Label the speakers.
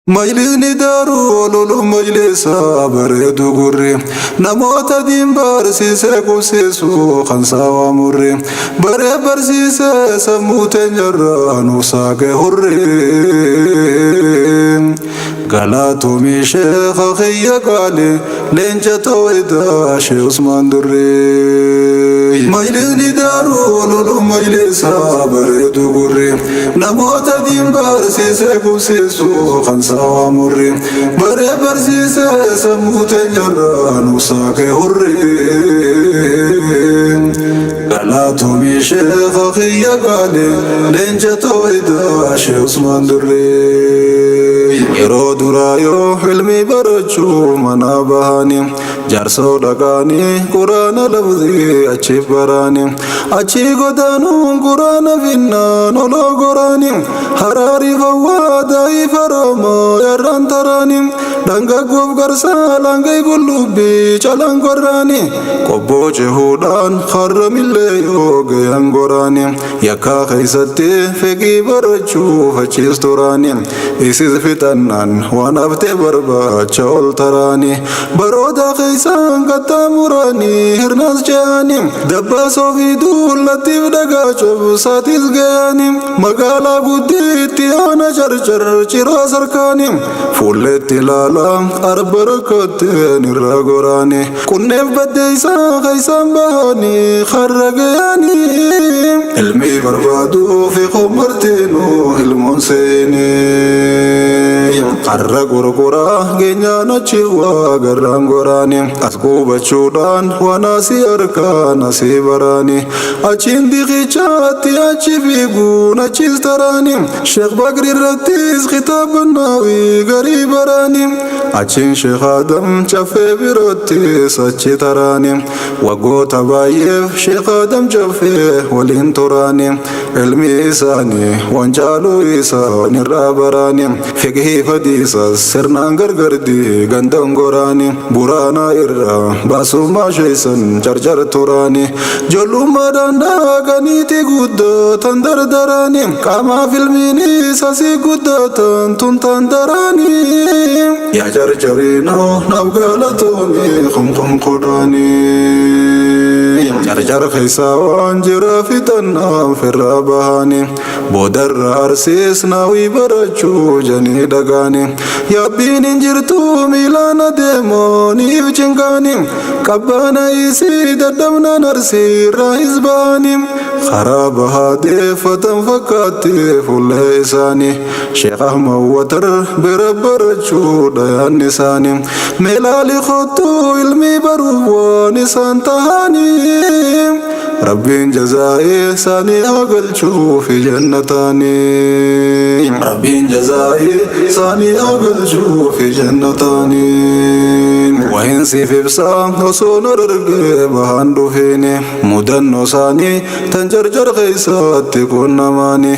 Speaker 1: Majlisni Daarul Uluum majlisa bareedu gurri, namoota diin barsiisee qubsiisu kan saawaa murri, baree barsiisee sammuu teenyarraa nuuf saaqe hurri. Galatoomii sheekha kiyya qaali, leenca tawhidaa, Shee Usmaan Durrii. Majlisni Daarul Uluum majlisa bareedu gurri, namoota diin barsiisee qubsiisu kan saawaa murri, baree barsiisee sammuu teenyarraa nuuf saaqe hurri. Galatoomii sheekha kiyya qaali, leenca tawhidaa, Shee Usmaan Durrii. Yeroo duraa yoo ilmi barachuu mana bahani, Jaarsoo dhaqaanii Quraana lafzii achi baraani, achii godaanuun Quraana finnaan oloo goraani, Haraarii fawwaa daa'ii faroomoo yarraan taraani, Dhangaggoof garsaa laangee qullubbii calaan qorraani, Qobboo cehuudhaan harramillee yoo gayan goraani, Yakkaa keessatti fiqii barachuuf achiis turaani, Isis fixannaan waan haftee barbaacha ol taraani, Baroota keessaan qaxxaamuranii hirnaas ce'anii, Dabbaasoo fi duullattiif dhagaa cabsaatis ga'anii, Magaalaa gudditti oona Carcar Ciroo sarkaanii, Fuulleetti ilaalaa arba rakkatteen irra goraanii, Qunneef baddeessaa keessaan bahanii har'a ga'anii, Ilmi barbaaduu fi qomartiinuu ilmoon seenii, Har'a gurguraa geenyaan achi waa garraan goraanii, As qubachuudhaan waan asii harkaan asii baraanii, Achiin diqichaatti achi fiiguun achis taraanii, Sheekh Bakri irrattis kitaaba naawii garii baraanii, Achiin Sheekh Adam Caffee birattis achi taraanii, Waggoota baay'eef Sheekh Adam Caffee waliin turaanii, Ilmi isaanii waan caaluu isaan irraa baraanii, Fiqhii fadiisas sirnaan gargar diigan dongoraanii, Buraanaa irraa baasummaa sheessan Carcar turaanii, Ijoollummaadhaan dhaqaniiti guddatan dardaraanii, Qaamaaf ilmiinis asii guddatan tuntaan daraanii. Yaa Carcariinoo, naaf galatoomii kumkum kudhanii. Carcar keessaa waan jira fixannaan firraa bahanii, Boodarra Arsiis naawii barachuu janii dhagaanii, Yaabbiin hin jirtu miilaan adeemooniif cinqaanii, Qabbaana isii dadhabnaan Arsii irraa hisbaanii, Karaa bahaa deeffatan fakkaatti fuullee isaanii, Sheekh Ahmad Watar bira barachuu dhayaan isaanii, Meelaali kottuu ilmi baruuf waan isaan tahanii. Rabbiin jazaa'ii isaanii haa galchuu fi jannataanii. Rabbiin jazaa'ii isaanii haa galchuu fi jannataanii. Wahin siif ibsaa osoo na dargee bahaan dhufiini, mudannoo isaanii tan Carcar keessatti qunnamaanii.